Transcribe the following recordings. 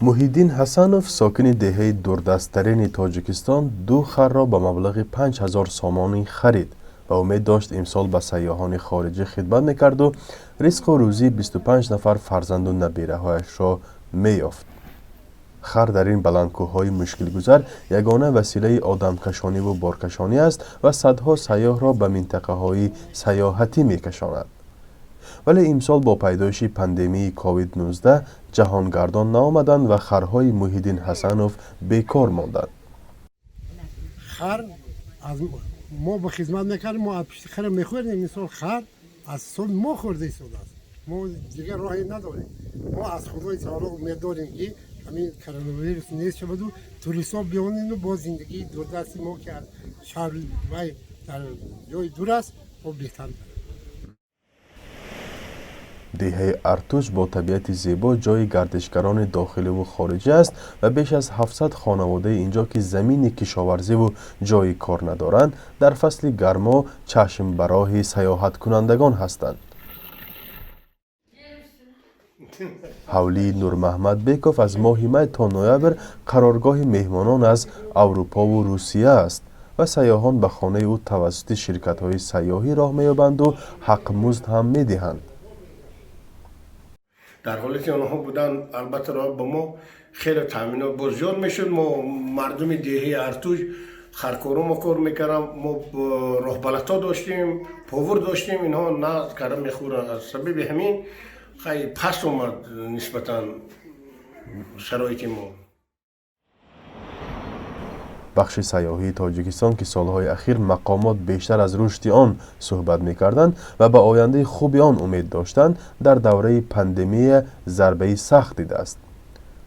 Муҳиддин Ҳасанов, сокини деҳаи дурдасттарини Тоҷикистон, ду харро ба маблағи 5000 сомонӣ харид ва умед дошт, имсол ба сайёҳони хориҷӣ хидмат мекарду ризқу рӯзии 25 нафар фарзанду набираҳояшро меёфт. Хар дар ин баландкӯҳҳои мушкилгузар ягона василаи одамкашониву боркашонӣ аст ва садҳо сайёҳро ба минтақаҳои сайёҳатӣ мекашонад. Вале имсол бо пайдоиши пандемияи COVID-19 ҷаҳонгардон наомаданд ва харҳои Муҳиддин Ҳасанов бекор монданд. Хар аз мо ба хизмат мекардем, мо аз пишти хара мехӯрдем. Мисол, хар аз ҳисоби мо хӯрда истодааст. Мо дигар роҳе надорем. Мо аз Худои таоло умед дорем, ки ҳамин коронавирус нест шаваду туристҳо биёнену бо зиндагии дурдасти мо, ки аз шаҳр вай дар ҷои дур аст, бо беҳтар. Деҳаи Артуч бо табиати зебо ҷойи гардишгарони дохиливу хориҷӣ аст ва беш аз 700 хонаводаи инҷо, ки замини кишоварзиву ҷойи кор надоранд, дар фасли гармо чашм ба роҳи сайёҳаткунандагон ҳастанд. Ҳавлии Нурмаҳмад Беков аз моҳи май то ноябр қароргоҳи меҳмонон аз Аврупову Русия аст ва сайёҳон ба хонаи ӯ тавассути ширкатҳои сайёҳӣ роҳ меёбанду ҳақмузд ҳам медиҳанд. Дар ҳолати онҳо будан, албатта, роҳ ба мо хеле таъминот боз зиёд мешуд. Мо, мардуми деҳаи Артуҷ, харкоро мо кор мекардам, мо роҳбалатҳо доштем, повар доштем, инҳо на карда мехӯранд. Аз сабаби ҳамин хай паст омад нисбатан шароити мо. Бахши сайёҳии Тоҷикистон, ки солҳои ахир мақомот бештар аз рушди он суҳбат мекарданд ва ба ояндаи хуби он умед доштанд, дар давраи пандемия зарбаи сахт дидааст.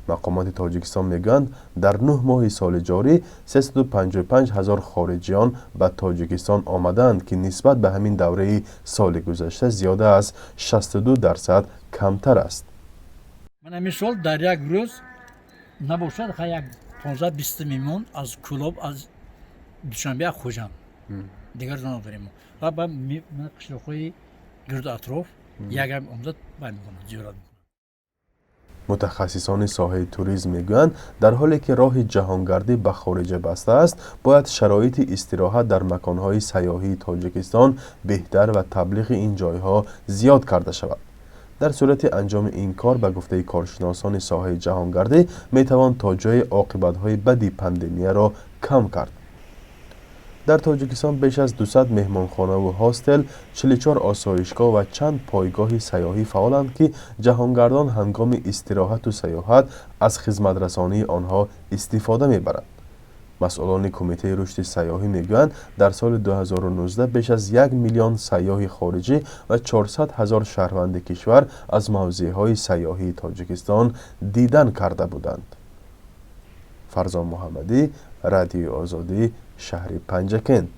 Мақомоти Тоҷикистон мегӯянд, дар 9 моҳи соли ҷорӣ 355 ҳазор хориҷиён ба Тоҷикистон омадаанд, ки нисбат ба ҳамин давраи соли гузашта зиёда аз 62% камтар аст. Ман ҳамин сол дар як рӯз набошад, ха, як 15-20 меҳмон аз Кӯлоб, аз Душанбе, аз Хуҷанд, дигар ҷо надорем ва ба қишлоқҳои гирду атроф якам омада бай мекунад, зиёрат мекунад. Мутахассисони соҳаи туризм мегӯянд, дар ҳоле ки роҳи ҷаҳонгардӣ ба хориҷа баста аст, бояд шароити истироҳат дар маконҳои сайёҳии Тоҷикистон беҳтар ва таблиғи ин ҷойҳо зиёд карда шавад. Дар сурати анҷоми ин кор, ба гуфтаи коршиносони соҳаи ҷаҳонгардӣ, метавон то ҷое оқибатҳои бади пандемияро кам кард. Дар Тоҷикистон беш аз 200 меҳмонхонаву ҳостел, 44 осоишгоҳ ва чанд пойгоҳи сайёҳӣ фаъоланд, ки ҷаҳонгардон ҳангоми истироҳату сайёҳат аз хизматрасонии онҳо истифода мебаранд. Масъулони Кумитаи рушди сайёҳӣ мегӯянд, дар соли 2019 беш аз 1 миллион сайёҳи хориҷӣ ва 400 ҳазор шаҳрванди кишвар аз мавзеъҳои сайёҳии Тоҷикистон дидан карда буданд. Фарзон Муҳаммадӣ, Радиои Озодӣ, шаҳри Панҷакент.